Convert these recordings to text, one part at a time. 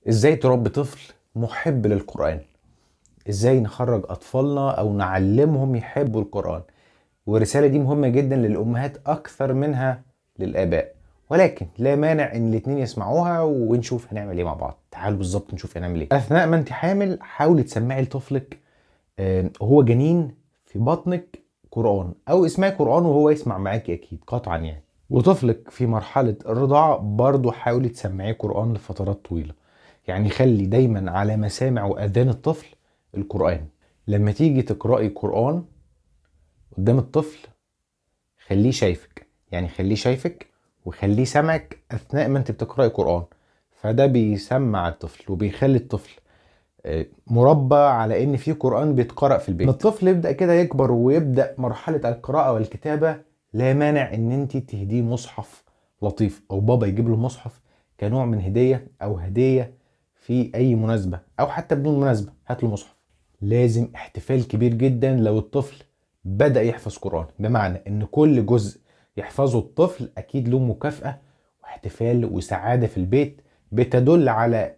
ازاي تربي طفل محب للقرآن؟ ازاي نخرج اطفالنا او نعلمهم يحبوا القرآن؟ والرسالة دي مهمة جدا للامهات اكثر منها للاباء، ولكن لا مانع ان الاتنين يسمعوها ونشوف هنعمل ايه مع بعض. تعالوا بالظبط نشوف هنعمل ايه. اثناء ما انت حامل حاولي تسمعي لطفلك هو جنين في بطنك قرآن، او اسمعي قرآن وهو يسمع معاكي اكيد قطعا يعني. وطفلك في مرحلة الرضاعة برضو حاولي تسمعيه قرآن لفترات طويلة، يعني خلي دايما على مسامع وأذان الطفل القرآن. لما تيجي تقرأي قرآن قدام الطفل خليه شايفك، يعني خليه شايفك وخليه سامعك أثناء ما انت بتقرأي قرآن، فده بيسمع الطفل وبيخلي الطفل مربى على ان في قرآن بيتقرأ في البيت. لما الطفل يبدأ كده يكبر ويبدأ مرحلة القراءة والكتابة، لا مانع ان انت تهديه مصحف لطيف، او بابا يجيب له مصحف كنوع من هدية او هدية في اي مناسبة، او حتى بدون مناسبة هات له مصحف. لازم احتفال كبير جدا لو الطفل بدأ يحفظ قرآن، بمعنى ان كل جزء يحفظه الطفل اكيد له مكافأة واحتفال وسعادة في البيت بتدل على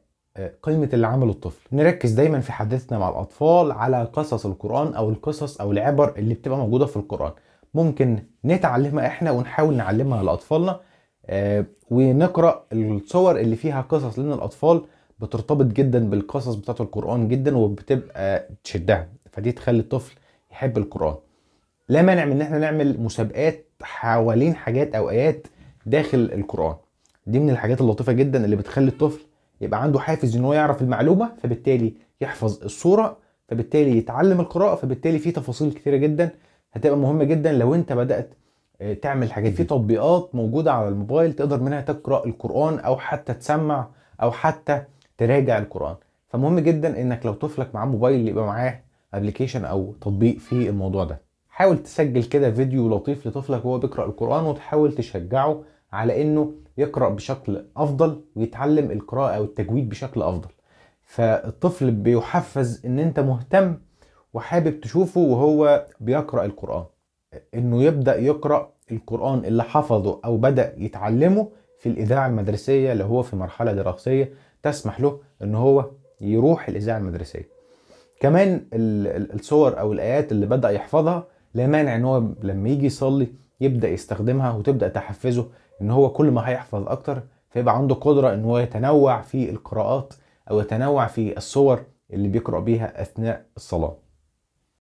قيمة اللي عمله الطفل. نركز دايما في حديثنا مع الأطفال على قصص القرآن أو القصص أو العبر اللي بتبقى موجودة في القرآن، ممكن نتعلمها إحنا ونحاول نعلمها لأطفالنا، ونقرأ الصور اللي فيها قصص، لأن الأطفال بترتبط جدا بالقصص بتاعت القرآن جدا وبتبقى تشدها، فدي تخلي الطفل يحب القرآن. لا مانع من إن إحنا نعمل مسابقات حوالين حاجات أو آيات داخل القرآن، دي من الحاجات اللطيفة جدا اللي بتخلي الطفل يبقى عنده حافز ان هو يعرف المعلومة، فبالتالي يحفظ الصورة، فبالتالي يتعلم القراءة، فبالتالي في تفاصيل كتيرة جدا هتبقى مهمة جدا لو انت بدأت تعمل الحاجات دي. في تطبيقات موجودة على الموبايل تقدر منها تقرأ القرآن او حتى تسمع او حتى تراجع القرآن، فمهم جدا انك لو طفلك معاه موبايل يبقى معاه application او تطبيق في الموضوع ده. حاول تسجل كده فيديو لطيف لطفلك وهو بيقرأ القرآن، وتحاول تشجعه على انه يقرأ بشكل افضل ويتعلم القراءة او التجويد بشكل افضل. فالطفل بيحفز ان انت مهتم وحابب تشوفه وهو بيقرأ القرآن، انه يبدأ يقرأ القرآن اللي حفظه او بدأ يتعلمه في الإذاعة المدرسية اللي هو في مرحلة دراسية تسمح له ان هو يروح الإذاعة المدرسية. كمان الصور او الآيات اللي بدأ يحفظها لا مانع ان هو لما يجي يصلي يبدأ يستخدمها، وتبدأ تحفزه ان هو كل ما هيحفظ اكتر فيبقى عنده قدرة ان هو يتنوع في القراءات او يتنوع في الصور اللي بيقرأ بيها اثناء الصلاة.